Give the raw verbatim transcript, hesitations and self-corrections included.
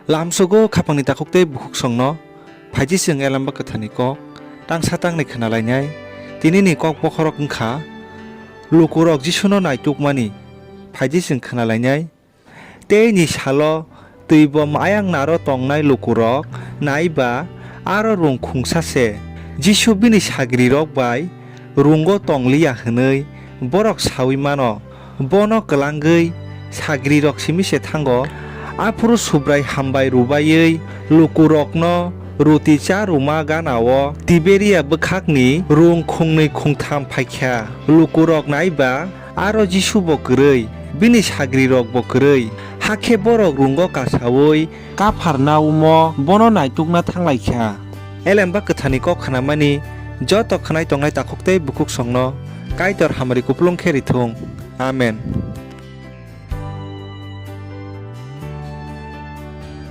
Lamsogo khaphangni takhuk tei bukhuksongno phaidi chwng Elemba Kwtharni kok tangsa tangnwi khna lainai. Tinini kok bokhorok wng kha: Lukurok Jisuno naitukmani. Phaidi chwng khna lainai. Teini salo twibo ayang naro tongnai lukurok nai ba aro rung khungsa se. Jisu bini sagrirok bai rungo tong li ya hwnwi borok saui mano. Bono klangwi sagrirok simi se thango. Aphuru Subrai hambai rwbaiwi lukurokno ruti cha rwma gana-o Tiberia bwkhakni rung khungnwi khungtham phai kha. Lukurok nai ba aro Jisu bo kwrwi, bini sagrirok bo kwrwi. Hakhe borok rungo kasaui Kapharnaumo bono naitukna thang lai kha. Elemba Kwtharni kok khnamani joto khnai tongnai takhuk tei bukhuksongno Kaitor hamari kupulung khe ri thung. Amen.